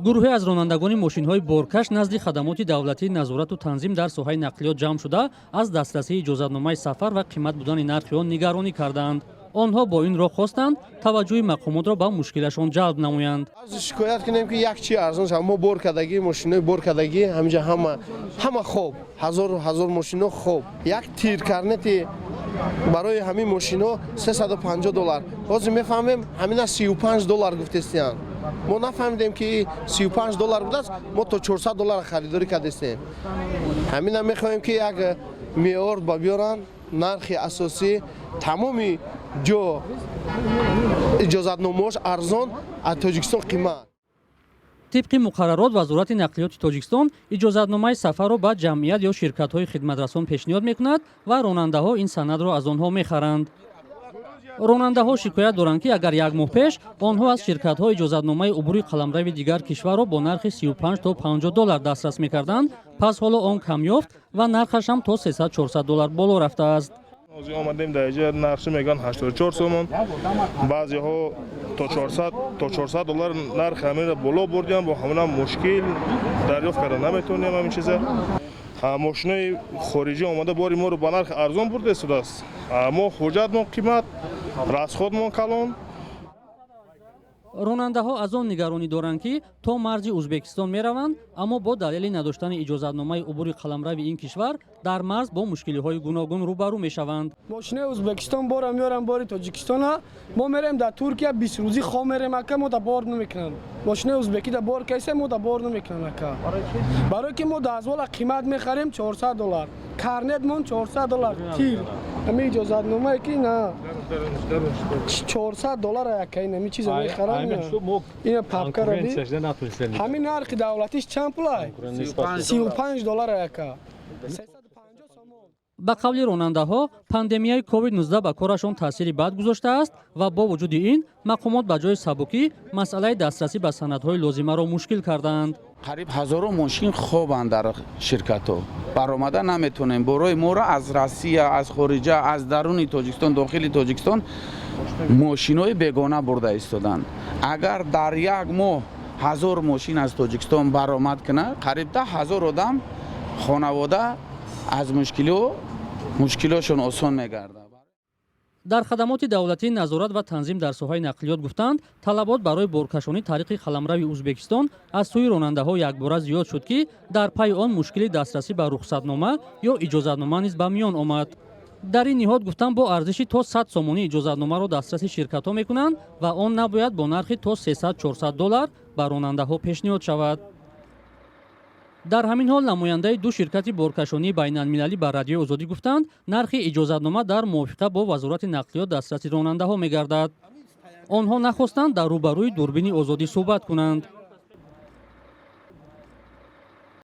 Гурӯҳе аз ронандагони мошинҳои боркаш назди хадамоти давлатии назорату танзим дар соҳаи нақлиёт ҷамъ шуда, аз дастрасии иҷозатномаи сафар ва қимат будани нархи он нигаронӣ кардаанд. Онҳо бо ин роҳ хостанд, таваҷҷӯҳи мақомотро ба мушкилашон ҷалб намоянд. Шикоят кунем, ки як чи арзон шавад. Мо бор кардагӣ, мошинои бор кардагӣ ҳаминҷа ҳама, ҳама хоб, ҳазору ҳазор мошино хоб. Як тир карнети барои ҳамин мошино 350 доллар. Ҳозир мефаҳмем, ҳамина 35 доллар гуфтестиянд. Мо нафаҳмидем, ки 35 доллар будааст. Мо то 400 доллар харидорӣ кардестем. Ҳамина мехоҳем, ки як меъёр ба биёранд, нархи асосӣ тамоми ҷо иҷозатномаош арзон, аз Тоҷикистон қимат. Тибқи муқаррарот, Вазорати нақлиёти Тоҷикистон иҷозатномаи сафарро ба ҷамъият ё ширкатҳои хидматрасон пешниҳод мекунад ва ронандаҳо ин санадро аз онҳо мехаранд. Ронандаҳо шикоят доранд, ки агар як моҳ пеш онҳо аз ширкатҳо иҷозатномаи убури қаламрави дигар кишварро бо нархи 35 то 50 доллар дастрас мекарданд, пас ҳоло он камёфт ва нархаш ҳам то 300-400 доллар боло рафтааст. Ҳозир омадем дар инҷа, нархшо мегӯянд 84 сомон, баъзеҳо то 400, то 400 доллар нархи ҳаминро боло бурдиям. Бо ҳаминам мушкил, дарёфт карда наметавонем ҳамин чиза. Мошинои хориҷӣ омада, бори моро ба нархи арзон бурда истодааст. Мо ҳуҷҷатмон қимат, расходмон калон. Ронандаҳо аз он нигаронӣ доранд, ки то марзи Ӯзбекистон мераванд, аммо бо далели надоштани иҷозатномаи убури қаламрави ин кишвар дар марз бо мушкилиҳои гуногун рӯбарӯ мешаванд. Мошинаи Ӯзбекистон бора меорам, бори Тоҷикистона. Мо мерем дар Туркия, 20 рӯзӣ хоб мерем, ака, мо да бор намекунанд. Мошинаи ӯзбекӣ да бор кайса, мо да бор намекунанд, ака, барое ки мо да азвола қимат мехарем, 400 доллар карнетмон, 400 доллар тир, ҳами иҷозатномае ки на 400 доллар, ака, ин ҳами чиза мехарам, ина папкара би. Ҳамин нархи давлатиш чанд пулай? 35 доллар, ака. Ба қавли ронандаҳо, пандемияи COVID-19 ба корашон таъсири бад гузоштааст ва бо вуҷуди ин мақомот ба ҷои сабукӣ масъалаи дастрасӣ ба санадҳои лозимаро мушкил кардаанд. Қариб ҳазорон мошин хобанд дар ширкатҳо, баромада наметонем. Борои моро аз Россия, аз хориҷа, аз даруни Тоҷикистон, дохили Тоҷикистон мошинои бегона бурда истоданд. Агар дар як моҳ 1000 мошин аз Тоҷикистон баромад кунад, қариб 10 000 одам, хонавода аз мушкилиҳо, мушкилошон осон мегардад. Дар хадамоти давлатии назорат ва танзим дар соҳаи нақлиёт гуфтанд, талабот барои боркашонӣ тариқи қаламрави Ӯзбекистон аз сӯи ронандаҳо якбора зиёд шуд, ки дар пайи он мушкили дастрасӣ ба рухсатнома ё иҷозатнома низ ба миён омад. Дар ин ниҳод гуфтанд, бо арзиши то 100 сомонӣ иҷозатномаро дастраси ширкатҳо мекунанд ва он набояд бо нархи то 300-400 доллар ба ронандаҳо пешниҳод шавад. Дар ҳамин ҳол намояндаи ду ширкати боркашонии байналмилалӣ ба Радиои Озодӣ гуфтанд, нархи иҷозатнома дар мувофиқа бо Вазорати нақлиёт дастраси ронандаҳо мегардад. Онҳо нахостанд дар рӯбарӯи дурбини Озодӣ суҳбат кунанд.